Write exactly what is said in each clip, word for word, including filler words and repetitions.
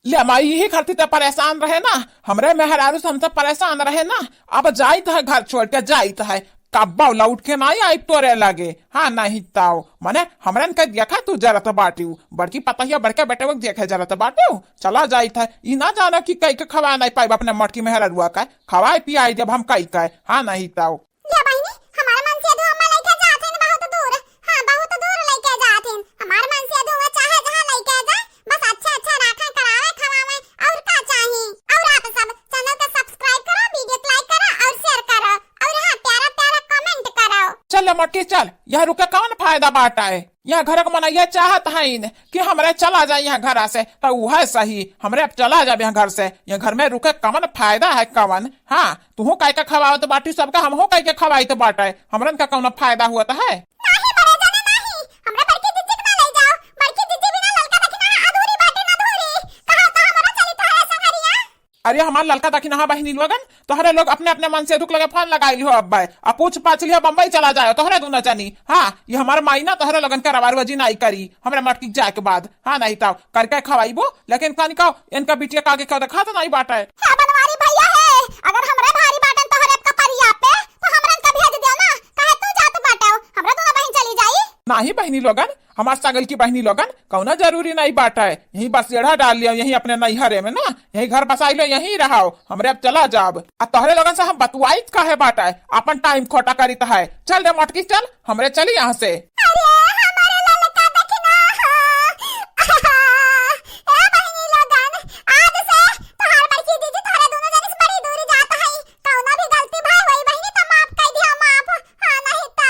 ले माई, यही खातिर त परेशान रहे ना, हमरे मेहरारू से हमसे परेशान रहे ना। अब जाइत है घर छोड़ के, जाइत है, कब्बो लौट के नाहीं आई तोरे लगे। हाँ, नहीं ताऊ, मने हमरन के देखा तू जरत बाटिउ, बड़की पतहिया बड़के बेटवा के देखे जरत बाटिउ। चला जाइत है, ई ना जानो कि कई के खवा नहीं पाइब अपने मटकी मेहरारुआ का, खवाए पियाई जब हम कई का। हाँ, नहीं ताऊ। या बहिनी, हमार मनसेधू अम्मा लइके जात हइन बहुत दूर। हाँ, बहुत दूर लइके जात हइन। हमार मनसेधू वा चाहे जहाँ लइके जाए, बस अच्छा अच्छा राखे, करावे, खवावे, और का चाही? और आप सब channel के subscribe करो, video like करो और share करो, और हाँ, प्यारा प्यारा comment करो। चल मटकी चल, यहाँ रुके कौन फायदा बाटा है? यहाँ घर के मनइया चाहत हइन कि हमरे चला जाए यहाँ घरा से, तो उहे सही, हमरे अब चला जाब यहाँ घर से। यहाँ घर में रुके कवन फायदा है, कवन? हाँ, तुहू कई के खवावत बाटी सबका, हमहू कई के खवाइत बाटे, हमरन का कौनो फायदा हुअत है? नाही बड़े जाने नाही, हमरा बड़की जिज्जी के ना ले जाओ, बड़की जिज्जी बिना ललका दखिनहा अधूरी बाटे ना अधूरी। कहा तो हमरा चली तोहरे संगरिया। अरे हमार ललका दखिनहा बहिनी लोगन, तोहरे लोग अपने अपने मनसेधू के लगे फोन लगाई लिहो अब्बे, आ पूछ पाछ लिहो बम्बई चला जाओ तोहरे दूनो जनी। हाँ, ये हमार माई ना तोहरे लोगन के रवारुआ जी नाई करी, हमरे मटकी जाए के बाद। हाँ, नहीं ताऊ, करके खवाइबो, लेकिन कनिका इनका बिटिया का आगे का देखात नहीं बाटे। हे बनवारी भैया हे, अगर हमरे भारी बाटन तोहरे कपरिया पे, तो हमरन का भेज दियो ना, काहे तू जात बाटे, हमरा दूनो बहिन चली जाई। नाही बहिनी लोगन, हमार सगल की बहिनी लोगन, कौनो जरूरी नहीं बाटे, यहीं बसेड़ा डाल लियो, यहीं अपने नैहरे में ना, यहीं घर बसाई लो, यहीं रहो, हमरे अब चला जाब। आ तोहरे लोगन से हम बतुआइत काहे बाटे, अपन time खोटा करित है। चल रे मटकी चल, हमरे चली यहाँ से। अरे, हमारे ललका दखिनहा। ए बहिनी लोगन, आज से तोहार बड़की दीदी तोहरे दूनो जने से बड़ी दूर जात हई। कौनो भी गलती भय होई बहिनी तो माफ कर दिया, माफ। हाँ, नहीं तो।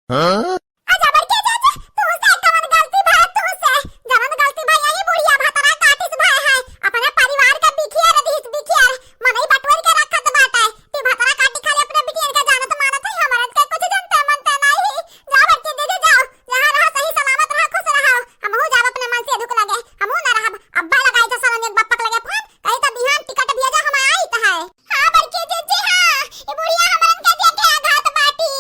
हाँ? अच्छा बड़की दीदी, तू से कवन गलती भय, तू से जवन गलती भय यही बुढ़िया भतरा काटिस भय है। अपने परिवार के बिखियर दिस बिखियर, मनई बटोर के रखत बाटे। ती भतरा काटी खाली अपने बिटियन के जानत मानत है, हमरन के कुछ जनते मनते नहीं। जा बड़की दीदी जाओ, यहाँ रहा, सही सलामत रहा, खुश रहा। हमहू जाब अपने मनसेधू के लगे, हमहू ना रहब। अब्बा लगाई तो सालन एक बप्पा के लगे फोन, कही तो बिहान टिकट भेजा, हम आई तो है। हाँ बड़की जीजी हाँ, ये बुढ़िया हमरन के देखे आघात बाटी।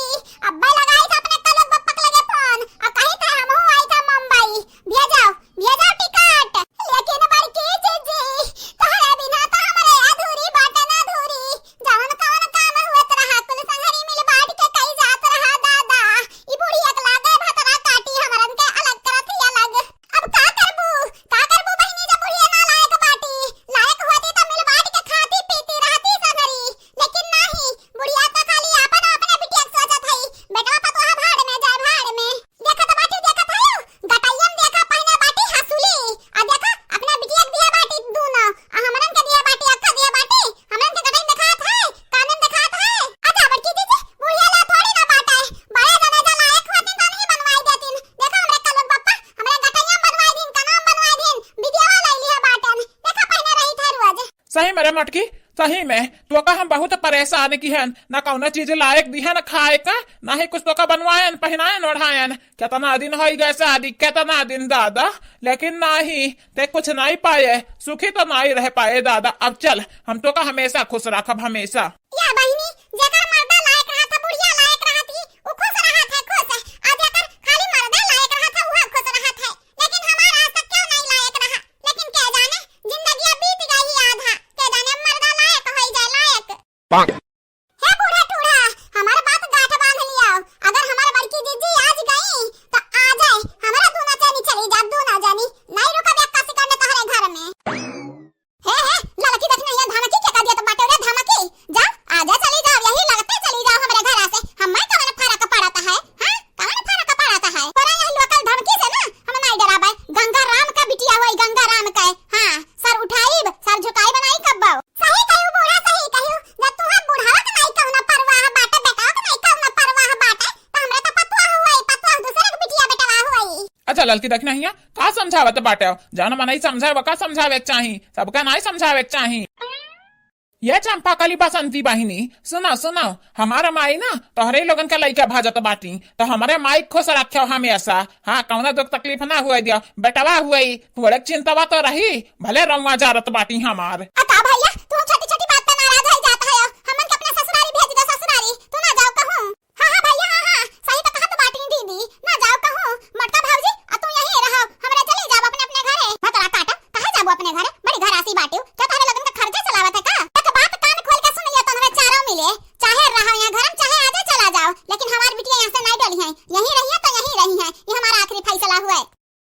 अब्बा लगाई तो अपने कलक बप्पा के लगे फोन, और कही तो हमहू आई तो मुंबई। भेजाओ, भेजाओ टिकट। लेकिन बड़की जीजी, तोहरे बिना तो हमरे अधूरी बाटे ना अधूरी। जवन कवन काम हुअत रहा, कुल संगरी मिल बांट के कई जात रहा दादा। ई बुढ़िया के लागे भतरा काटी, हमरन के अलग करत ही अलग। अब का करबू, का करबू बहिनी, जब बुढ़िया ना लायक बाटी? लायक होती तो मिल बांट के खाती पीती रहती संगरी, लेकिन नाही, बुढ़िया तो खाली आपन अपने बिटिया के सोचत हई। बेटवा पतोहा भाड़ में जाए, भाड़ में। देखत बाटी, देखत हयो, गटैयन देखा पहिने बाटी हसुली, आ देखा अपने बिटिया के दिया बाटी दूनो, आ हमरन के दिया बाटी, अक्का दिया बाटी, हमरन के गटैयन देखात है, कानन देखात है। अच्छा बड़की जीजी, बुढ़िया ला थोड़ी ना बाटे, बड़े जने जा लायक होतिन तो नहीं बनवाई देतिन। देखा हमरे कलुक बप्पा, हमरे गटैया बनवाई दिन, कनाम बनवाई दिन, बिटिया लाई लिया बाटन, देखा पहिने रही थे रोज। सही में रे मटकी, सही में, तोका हम बहुत परेशान किहन, ना कौनो चीज लायक दिहन खाए का, ना ही कुछ तोका बनवायन, पहिनायन, ओढ़ायन। केतना दिन होई गए शादी, केतना दिन दादा, लेकिन नाही, ते कुछ नहीं पाए, सुखी तो नहीं रह पाए दादा। अब चल, हम तोका हमेशा खुश रखब, हमेशा। या बहिनी, जेकर मर्दा लायक रहत है, बुढ़िया लायक रहत ही, उ खुश रहत है, खुश। आ जेकर खाली मर्दा लायक रहत है, उहे खुश रहत है। लेकिन हमार आज तक क्यों नहीं लायक रहा, लेकिन के जाने, जिंदगिया बीत गई ही आधा, के जाने मर्दा लायक होई जाए, लायक। हे बूढ़ा टूढ़ा, हमार बात गांठ बांध लियाओ, अगर हमार बड़की जीजी आज गई, तो आ जाए, हमरा दूना जानी चली जा, दूना जानी, नहीं रुकब एक्का सेकंड तोहरे घर में। हे, हे, ललकी देख नहीं है, धमकी के का दिया तो बाटे रे धमकी, जा, आजा चली जाओ, यही लगते चली जाओ हमरे घरा से, हमें कवन फर्क पड़त है, हाँ? कवन फर्क पड़त है? तोरा यही लोकल धमकी से ना हम नहीं डराबे, गंगा राम का बिटिया होई, गंगा राम का, हाँ, सर उठाइब, सर झुकाइब नहीं कब्बो। सही कहियो बूढ़ा, सही कहियो, जब तू है बुढ़ावा के नहीं कौनो परवाह बाटे, बेटावा के नहीं कौनो परवाह बाटे, तो हमरा तो पतवा हुआ, पतवा दूसरे के बिटिया बेटवा हुआ। अच्छा ललकी देख नहीं है, का समझावत बाटे? जान मनई समझावे, का समझावे के चाही, सबका नाई समझावे के चाही। ये चंपा कली बसंती बहिनी, सुनो, सुनो, हमार माई ना तोहरे लोगन के लइका भाजत बाटी, तो हमरे माई खुश रख्यो हमेशा। हाँ, कौनो दुख तकलीफ ना हुए दियो, बेटवा हुए, थोड़े चिंतवा तो रही, भले रउआ जारत बाटी हमार। आ का भैया, तू छोटी छोटी बात पे नाराज हो जात है, हमन के अपने ससुरारी भेज दो, ससुरारी, तू ना जाओ कहूँ। हाँ, हाँ भैया, हाँ, हाँ, सही तो कहत बाटी दीदी, ना जाओ कहूँ। मटका भौजी, आ तू यहीं रहो, हमरा चली जाब अपने, अपने घरे। भतरा काटा, कहाँ जाबो अपने घरे? बड़ी घर बाटिउ, का तोहरे लोगन का खर्चा चलावत है का? एक बात कान खोल के सुन लियो, तोहरे चारों मिले, चाहे रहो यहाँ घर में, चाहे आजे चला जाओ, लेकिन हमार बिटिया यहाँ से नहीं डोली है, यहीं रही है तो यहीं रही है, ये हमारा आखिरी फैसला हुए।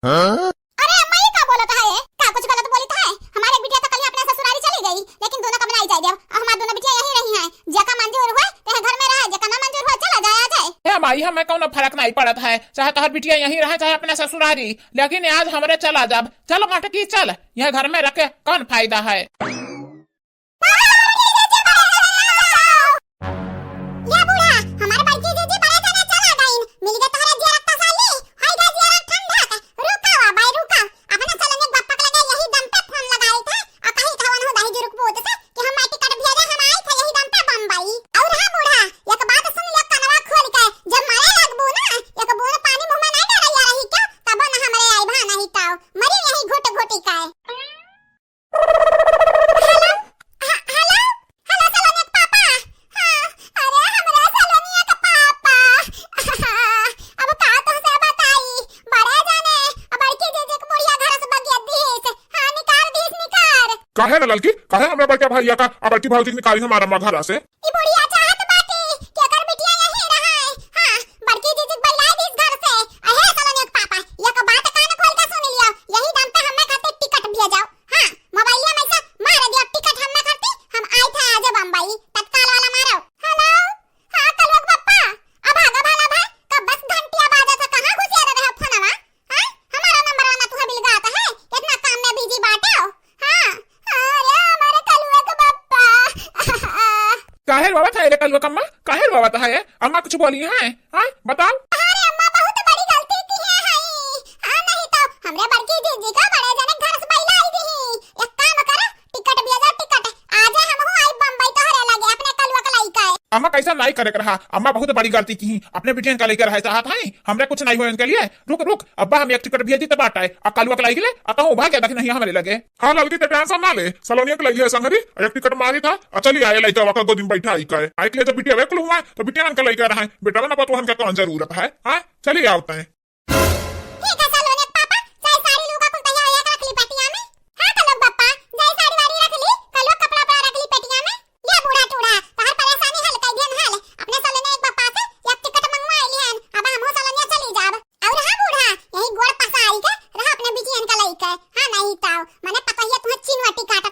हाँ? अरे अम्मा, ये का बोलत है? का कुछ गलत बोलित है? हमारे बिटिया तो कल ही अपने ससुरारी चली गई, लेकिन दोनों का बनाई जाए देव, और हमार दोनों बिटिया यहीं रही हैं, जेका मंजूर हुए तो यह घर में रहे, जेका ना मंजूर हुए चला जाए, आ जाए। हे माई, हमें कौनो फर्क नहीं पड़त है, चाहे तोहर बिटिया यहीं रहे, चाहे अपने ससुरारी, लेकिन आज हमरे चला जाब। चल मटकी चल, यह घर में रखे कौन फायदा है? या बूढ़ा, हमार बड़की जीजी बड़े जने चला गईन, मिल गए तोहरे जिया रखता साली, हाय गए जिया रख ठंडा के, रुका वा भाई रुका, अपने सलोनी के बप्पा के लगे यही दम पे फोन लगाई थे, आ कही था वनहु दही जुरुक पूत से कि हम टिकट भेजे, हम आई थे यही दम पे बम्बई। और हाँ बूढ़ा, एक बात सुन लियो कनवा खोल के, जब मरे लगबू ना, एक बूंद पानी मुंह में नहीं डालैया रही क्या, तब ना हमरे आई भा नहीं ताओ, मरी यही घुट घुटी के। हेलो, ह-, हेलो, हेलो सलोनिया के पापा। हाँ, अरे हमरा सलोनिया के पापा। अब का तोहसे बताई, बड़े जाने, बड़की जीजी के बुढ़िया घर से बगिया दीस। हाँ, निकाल दीस, निकाल। काहे न ललकी, काहे हमरा बड़का भैया का, आ बड़की भौजी के निकाली हमारा माँ घरा से? ई बुढ़िया चाहत बाटी कि एकर बिटिया यहीं रहे। हाँ, बड़की जीजी के बइलाई दीस घर से। अहे सलोनिया के पापा, एक बात कान खोल के सुन लियो, यही दम पे हमें खातिर टिकट भेजाओ। हाँ, मोबाइलिया में से मार दियो टिकट हमें खातिर, हम आई थे आज बम्बई, तत्काल वाला मारो। हेलो, हाँ कलुआ के पप्पा, अब भागा भाला भाई, कब बस घंटिया बाजत है, कहाँ घुसिया रहे हो फोनवा? हाँ? हमारा नंबर आना तुहे बिलगात है, कितना काम में बिजी बाटे हो। हाँ, अरे हमारे कलुआ के पप्पा। काहे रोवत है रे कलुआ कम्मा? काहे रोवत है? अम्मा कुछ बोली है? हाँ, बताओ। अरे अम्मा बहुत बड़ी गलती की है हई। हाँ, नहीं तो हमरे बड़की जीजी का बड़े जने घर से बइलाई दी। एक काम करो, टिकट भेजो, टिकट। आजे हमहू आई बम्बई तोहरे लगे अपने कलुआ के लइके। अम्मा कैसा नहीं करे के रहा, अम्मा बहुत बड़ी गलती की ही। अपने बिटियन का लइके रहे चाहत है, हमरे कुछ नहीं होए उनके लिए। रुक रुक, अब्बा हम एक टिकट भेज दी तो बाटा है, आ कलुआ के लइके ले, आ कहूँ भाग गया नहीं हमरे लगे। हाँ ललकी, ते टेंशन ना ले, सलोनिया के लइके संगरी, एक टिकट मारी था, आ चली आए लइका वाका गोदी में बैठा आई का है। आई के लिए जब बिटिया वेकल हुआ है, तो बिटिया मन के लइके रहा है, बेटा ना पतोहन का कौन जरूरत है, हाँ? चली आवत है। ठीक है सलोनिया के पापा, जाए साड़ी लूगा कुल तैयार होया के रख ली पटिया में। हाँ कलुआ के पप्पा, जाए साड़ी वाड़ी रख ली, कलुआ कपड़ा उपड़ा रख ली पटिया में। ये बूढ़ा टूढ़ा, तोहर परेशानी हल कई दिहन हल। अपने सलोनिया के पप्पा से एक टिकट मंगवा लिहन, अब हमहू सलोनिया चली जाब। और हाँ बूढ़ा, यही गोड़ पसारी के रहा अपने बिटियन का लइके। हाँ नहीं ताओ, मने पतोहिया तुहे चिनवटी काटत